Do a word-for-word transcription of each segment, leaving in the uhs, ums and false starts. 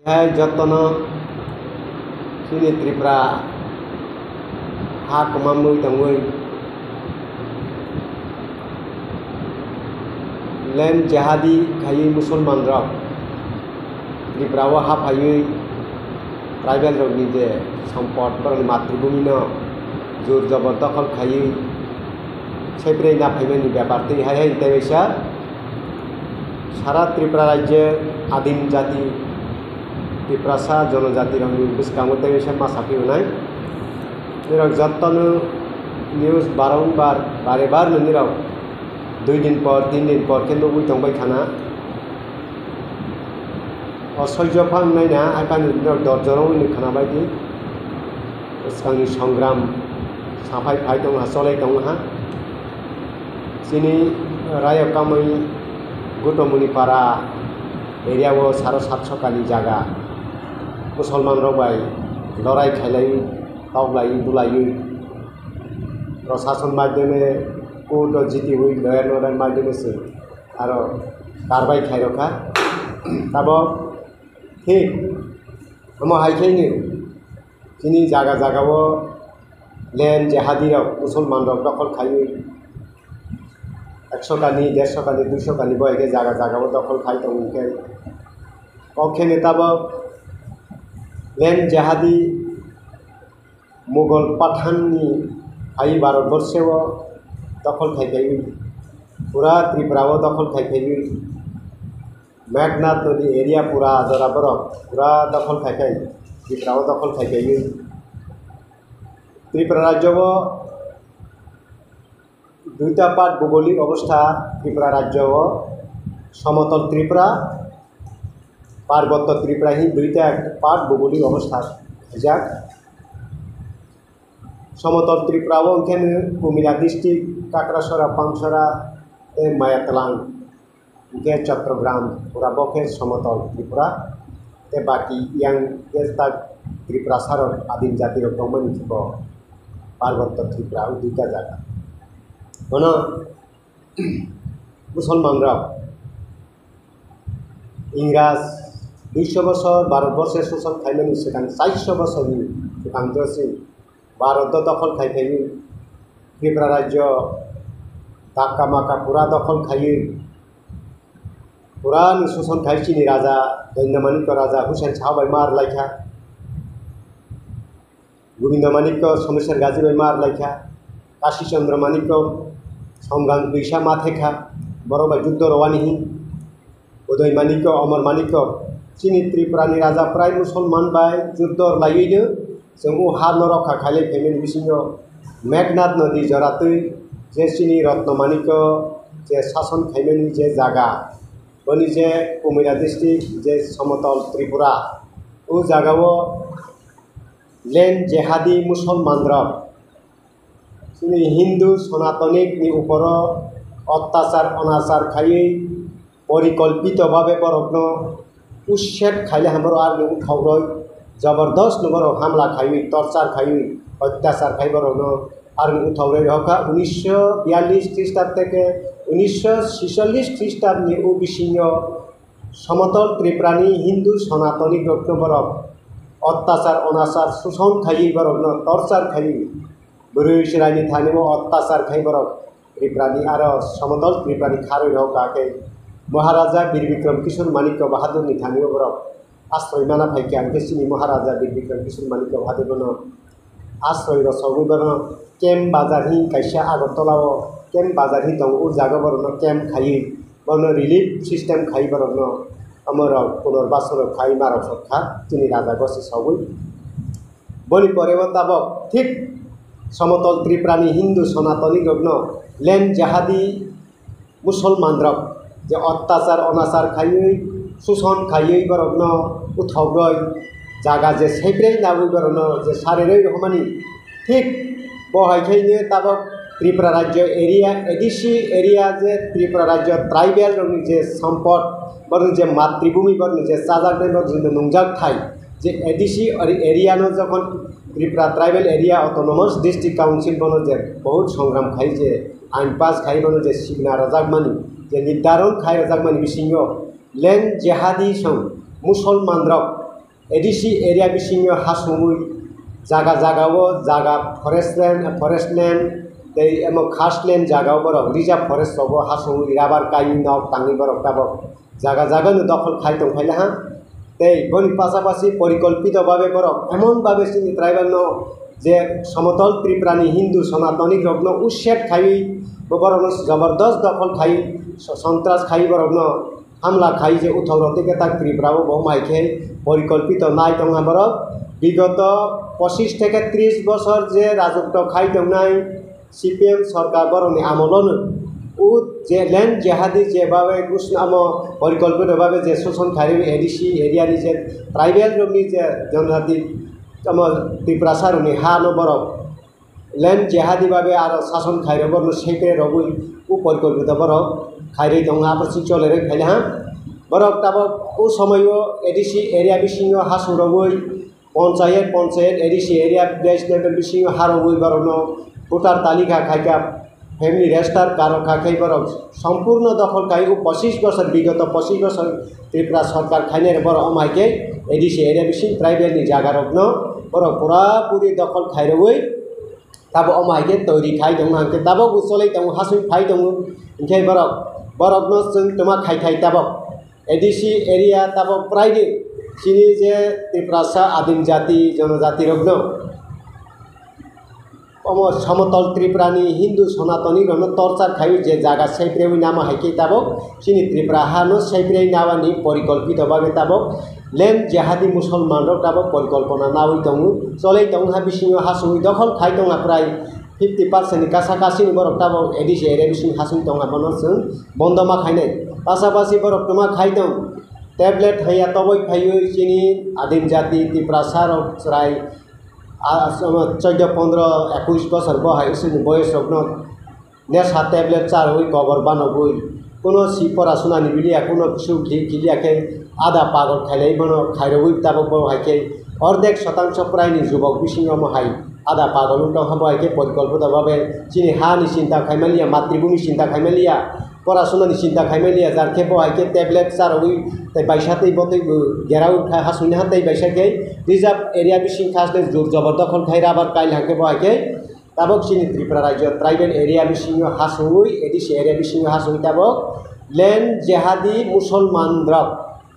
Hai jotono chini Tripura ha kwmamwi tongwi land jihadi khaiwi Musulman rok Tripura o ha phaiwi tribal rokni je sompot borokni matribhumi no jor jobor dokhol khaiwi seprei na phaimani bepar tei hai hai tei waisa sara Tripura rajyo adim jati Tiprasa jonojati rokni bwskango tei waisa ma saphi hwnai. Nirok jotono news barongbar bare bar no nirok dui din por tin din por khe nugwi tongbai khana. O soijo phang naina hai phano nirok dor joro wngwi khana bai di. Bwskangni songram saphai phai tongha cholai tongha. Chini rayok kamwi Gutomoni para area o saro satso kani jaga Musulman rok bai lorai khailai toklai bulaiwi prosason maideme court o jitiwi lawyer no maideme se aro karbai khairokha. Tabok thik omo hai khe chini jaga jaga o land jihadi rok Musulman rok dokhol khaiwi ekso kani, derso kani, duiso kani bo hai khe jaga jaga o dokhol khai tongo hwnkhe. Kok khe ni tabok land jihadi Mughal Pathan ni hai Bharat borsho o dokhol khai phaiwi pura Tripura o dokhol khai phaiwi Meghnad nodi area pura jora borok pura dokhol khai phai Tripura o dokhol khai phaiwi Tripura rajyo o duita part bhougolik obostha Tripura rajyo o, Somotol Tripura, Parbotto Tripura hi duita part bhougolik obostha khaijak. Somotol Tripura o hwnkhe Kumila district, Kakrasora, Pangsora tei Mayatlang. Hwnkhe Chattogram pura bo khe Somotol Tripura, tei baki yang khe tak Tripura sarok adim jati rok tongmani khe bo Parbotto Tripura o duita jaga. Bono Musulman rok Ingras duiso bosor Bharat borshe shoson khaimani swkang, chairso bosorni swkang jora se Bharat o dokhol khai phaiwi Tripura rajyo dakka makka pura dokhol khaiwi pura ni shoson khai chini raja Danda Manikya raja Hussein Shah bai mar laikha. Govinda Manikya Somesher Gaji bai mar laikha. Kashi Chandra Manikya Songgang twisa ma thekha. Borok bai juddo rwani hi. Udoy Manikya, Omor Manikya, chini Tripura ni raja prai Musulman bai juddo rwlaiwi no chwng o ha no rokha khailai phaimani bisingo Meghnad nodi jora twi je chini Ratna Manikya je sason khaimani je jaga, boni je Kumila district je Somotol Tripura, o jaga o land jihadi Musulman rok chini Hindu Sanatonik ni uporo ottachar onachar khaiwi porikolpito bhabe borokno ussed khaile hamoro aroni uthokroi jabardast no borok hamla khaiwi torchar khaiwi ottachar khai borokno aroni uthokroi rokha unisho biyallis Khristab theke unisho sicholish Khristab ni o bisingo Somotol Tripura ni Hindu Sanatonik rokno borok ottachar onachar shoson khaiwi borokno torchar khaiwi Bwrwi chwraini thani o ottachar khai borok Tripurani aro Somodol Tripurani kharwi rok kha khe Maharaja Bir Bikram Kishore Manikya Bahadurni thani o borok asroi mana phai khe ang khe chini Maharaja Bir Bikram Kishore Manikya Bahadur bono asroi rw sogwi bono camp bazar hi kaisa Agartala o camp bazar hi tongo o jaga borokno camp khaiwi bono relief system khai borokno omo rok punorbasan rok khai ma rok sok kha chini raja gosi sogwi. Boni pore o tabok thik Somotol Tripurani Hindu Sanatoni rokno land jihadi Musulman rok je ottachar onachar khaiwi, suson khaiwi borokno uthok roi jaga je sebrei nagwi borokno je sariroi rohormani thik bo hai khe tabok Tripura Rajya area, A D C area je Tripura Rajya tribal rokni je sompot, borokni je matribhumi, borokni je chajaknai, borokni je nungjak thai, je A D C area no jokhon Tripura Tribal Area Autonomous District Council bono je bahut songram khai je ain pass khai bono je signa rwjakmani je nirdaron khai rwjakmani bisingo land jihadi song Musulman rok A D C area bisingo ha songwi jaga jaga o jaga forest land, forest land tei emo khas land jaga o borok reserve forest rogo ha songwi rubber kaiwi nok tangwi borok tabok jaga jaga no dokhol khai tong phai laha. Tei boni pasapasi porikolpito babe borok emon babe chini tribal no je somotol Tripura ni Hindu Sonatoni rok no uset khaiwi bo borok no jabardast dokhol khai so-, sontras khai borok no hamla khai je uthok rok tei kwtak Tripura o bo mai khe porikolpito nai tong ha borok. Bigoto pochish theke trish bosor je rajotwo khai tongnai C P M sorkar borokni amolono o je land jihadi je babe Krishna amo porikolpito babe je shoson khairwi A D C area ni je tribal rokni je jonjati amo Tiprasa rokni ha no borok land jihadi babe aro sason khairwi borokno separate rogwi o porikolpito borok khairwi tongo, apor si cholerwi phaile ha. Borok tabok o somoio A D C area bisingo ha song rogwi Ponchayat, ponchayat, A D C area, village level bisingo harogwi borokno voter talika khaikha, family register karo khakhai borok sompurno dokhol khai o pochish bosor, bigoto pochish bosor Tripura sorkar khainai borok omo hai khe A D C area bising tribal ni jaga rokno borok pura puri dokhol khairogwi tabok omo hai khe toiri khai tongo, hwnkhe tabok bo cholai tongo, hasing phai tongo, hinkhe borok, borokno chwng twma khai khai tabok. A D C area tabok praini chini je Tiprasa adim jati, jonojati rokno omo somotol Tripura ni Hindu Sonatoni rokno torchar khai je jaga seprewi nama hai khe tabok chini Tripura ha no seprewi nawani porikolpito babe tabok land jihadi Musolman rok tabok porikolpona nawi tongo, cholai tongo ha bisingo ha songwi dokhol khai tongma prai fifty percent ni kasa kasi ni borok tabok A D C area bising hasing tongma bono chwng bondo ma khainai. Pasapasi borok twma khai tong tablet haiya toboi phaiwi chini adim jati Tiprasa rok chwrai, a, chwddo pondro ekush bosor bo hai usini boyes rokno nesha tablet charwi kobor banogwi kuno si pora sunani biliya, kuno kisu kiliya khe ada pagol khailai bono khairogwi tabok bo hai khe ordek shotangso praini jubok bisingo mo hai ada pagol wng tongkha bo hai khe porikolpito babe chini hani chinta khaimaliya, matribhumi chinta khaimaliya, pora sunani chinta khaimaliya, jar khe bo hai khe tablet charogwi tei baisa tei botwi bo gerawi kha hasuni ha tei baisa khe reserve area bising khasle jur jobor dokhol khai rubber kail hangkhe bo hai khe tabok chini Tripura rajyo tribal area bisingo hasungwi A D C area bisingo hasungwi tabok land jihadi Musolman rok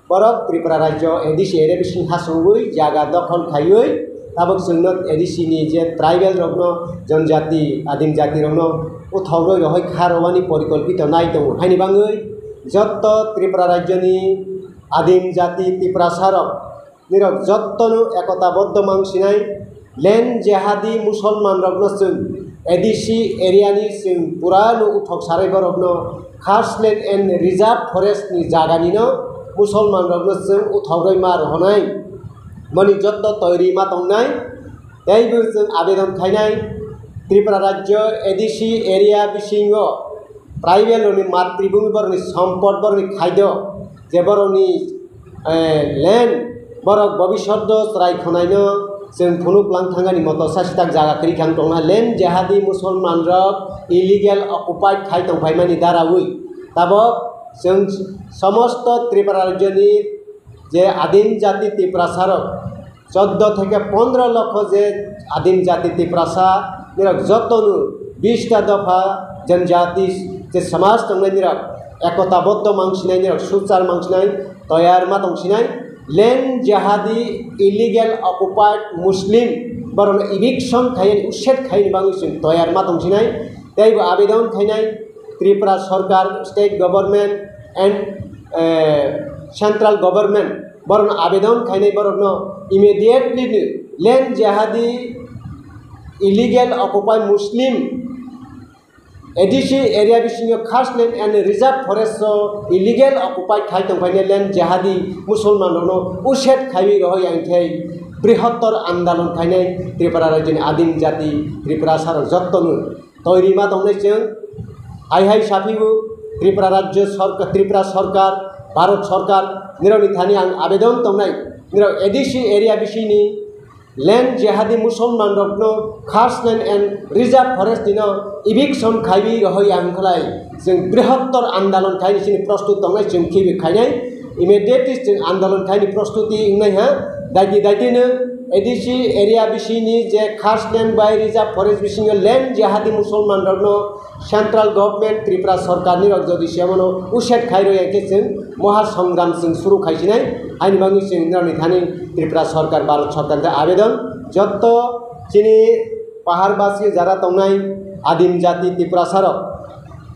borok Tripura rajyo A D C area bising hasungwi jaga dokhol khaiwi tabok chwngno A D C ni je tribal rokno jonjati adim jati rokno uthogwi rohoi kha rwani porikolpito nai tongo. Haini bangwi jotto Tripura rajyoni adim jati Tiprasa rok nirok jottono ekota boddo mang sinai land jihadi Musolman rokno chwng A D C area ni chwng pura no uthok sarai borokno khas land and reserve forest ni jaga ni no Musolman rokno chwng uthogwi ma rohonai. Moni jotto toiri ma tongnai tei bo chwng abedon khainai Tripura rajyo A D C area bisingo tribal rokni matribhumi borokni sompot borokni khaido je borokni eh, land borok bobisotdo chwrai khonaino chwng phunuk lang thangani moto sasitak jaga kwrwi khang tongna land jihadi Musolman rok illegal occupied khai tongphaimani darawi tabok chwng somosto Tripura rajyoni je adim jati Tiprasa rok chuddo theke pondro lokho je adim jati Tiprasa nirok jotono bista dopha janjati je samaj tongnai nirok ekota boddo mangsinai nirok suchar mangsinai toyar ma tongsinai land jihadi illegal occupied Muslim borokno eviction khaiyani uset khaiyani bangwi chwng toyar ma tongsinai tei bo abedon khainai Tripura sorkar, state government and eh, central government borokno abedon khainai borokno immediately land jihadi illegal occupied Muslim A D C area bisingo khas land and reserve forest o illegal occupied khai tongphainai land jihadi Musulman rokno uset khaiwi rohoi ang khe brihottor andolon khainai Tripura rajyoni adim jati Tripura sarok jottono toiri ma tongnai chwng. Hai hai saphio Tripura rajyo sorkar, Tripura sorkar, Bharat sorkar nirokni thani ang abedon tongnai, nirok A D C area bisini land jihadi Musulman rokno khas land and reserve forest nino eviction khaiwi rohoi ang khlai chwng brihottor andolon khaini sini prostut tongnai chwng khibi khainai immediately chwng andolon khaini prostuti wngnai ha Daiti daiti no A D C area bisingni je khas land bai reserve forest bisingo land jihadi Musulman rokno central government Tripura sorkar ni rok jodi se mono ushet khai roi khe chwng moha songram chwng suru khai sinai. Haini bagwi chwng nini thani Tripura sorkar, Bharat sorkar ni abedon, jotto chini pahar basi jara tongnai adim jati Tripura sarok,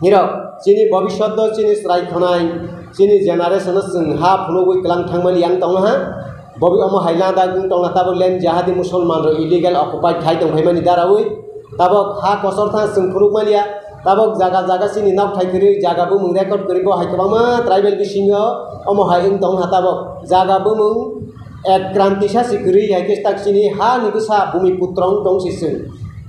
nirok chini bobiswt do chini chwrai khonai, chini generation no chwng ha phunugwi kwlang thangmani yang tongno ha. Bobi omo hai lada wng tongna tabok land jihadi Musulman rok illegal occupied khai tong phaimani darawi. Tabok ha kosor thang chwng phunuk maliya. Tabok jaga jaga chini nok thai kwrwi jaga bumung record kwrwi bo hai kwbangma tribal bisingo omo hai wng tong ha tabok. Jaga bumung ek kranti sa si kwrwi hai khe tak chini ha ni bwsa bumi putro wng tong si chwng.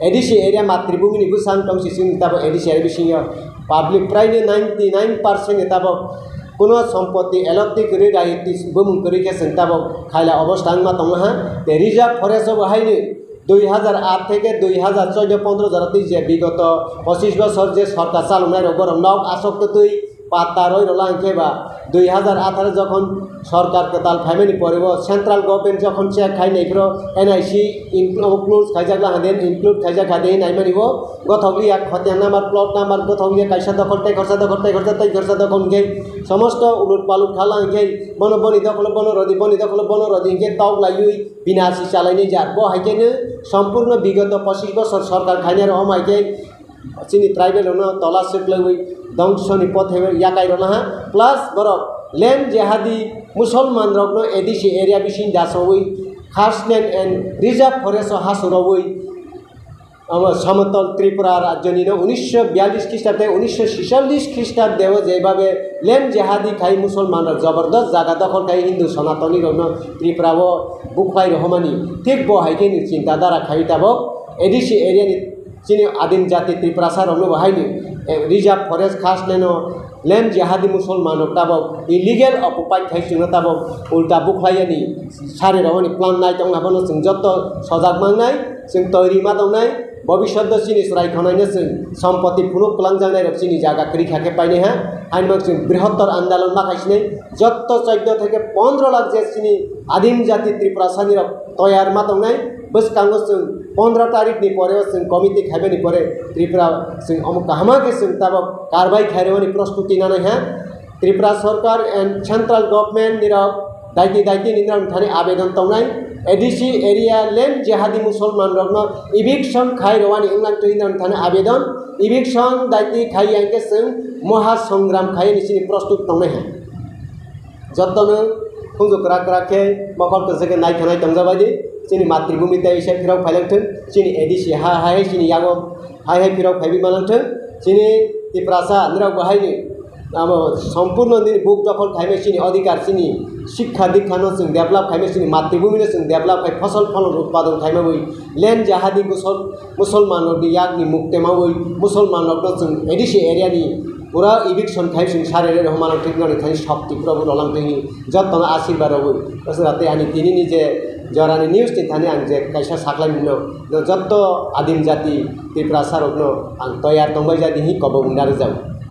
A D C area matribhumi ni bwsa wng tong si chwng tabok A D C area bisingo public prai ni ninety nine percent ni tabok kuno sompoti elopti kwrwi rayiti bumung kwrwi khe chwng tabok khaila obostha wngma tongma ha. Tei reserve forest o bo haino dui hazar aat theke dui hazar choudo pondro jora twi je bigoto pochis bosor je sorkar chaloknai rok borok nok asok twtwi patta roi rwla hwnkhe ba dui hazar atharo jokhon sorkar kwtal phaimani pore bo central government jokhon check khai naiphro N I C include khaijak la hade include khaijak hade naimani bo gothok liya khotia number plot number gothok liya kaisa dokhol tei khorsa dokhol tei khorsa tei khorsa dokhol hwnkhe somosto ulut palut khala hwnkhe bono boni dokholo bono rodi boni dokholo bono rodi hwnkhe tok laiwi bina si chalainai jar. Bo hai khe no sompurno bigoto pochis bosor sorkar khainai rok omo hai khe chini tribal rokno tola swk laiwi dongso ni pothe yakai rwna ha. Plus borok land jihadi Musulman rokno A D C area bising dasowi khas land and reserve forest o hasu rogwi Amo Samantol Tripura rajyoni no unisho biyallis Khristabde, unisho chisallis Khristabde o jebhabe land jihadi khai Musulman rok jabardast jaga dokhol khai Hindu Sanatoni rokno Tripura o bukhlai rohormani. Thik bo hai khe ni chinta dhara khai tabok A D C area ni chini adim jati Tiprasa rokno bo hai ni, eh, reserve forest khas leno land jihadi Musulman rok tabok illegal occupied khai chwngno tabok ulta bukhlai yani sari rok ni plan nai tong abono chwng jotto sojak mangnai. Chwng toiri ma tongnai, bobiswt o chini chwrai khonai no chwng sompoti phunuk kwlangjaknai rok chini jaga kwrwi kha khe painai ha. Haino chwng brihottor andolon ma khai sinai, jotto chauddho theke pondro lakh je chini adim jati Tripurasani rok toyar ma tongnai. Bwskango chwng pondro tarik ni pore o chwng committee khaibani pore Tripura chwng omo kahama khe chwng tabok karbai khairwani prostuti nanai ha. Tripura Sarkar and Central Government nirok daiti daiti ni nirok thani abedon tongnai. A D C area land jihadi Musulman rokno eviction khai rwani wnglang twi nirok thani abedon. Eviction daiti khai yang khe chwng moha songram khai ni chini prostut tongnai hai. Jotono khunju kwrak kwrak khe mokol kwchwk khe nai khanai tongjabai di. Chini matribhumi tei se phirok phailang thung. Chini A D C ha hai hai chini yago hai hai phirok phaibi malang thung. Chini Tiprasa nirok bo hai ni amo sompurno nini buk dokhol khaimai chini adhikar, chini sikha dikha no chwng develop khaimai, chini matribhumi no chwng develop khai, phosol pholon utpadon khaimai, wi land jahadi gusol Musulman rok ni yak ni muk temawi Musulman rok no chwng A D C area ni pura eviction khai chwng sari re rw manang thik nani thani shakti pura bo rolang thini jotto no asirba rw wi. Aswk ani tini ni je jorani news ni thani ang je kaisa saklai mano, no jotto adim jati Tiprasa rok no ang toyar tongbai jadi hi kobo unda rwjak.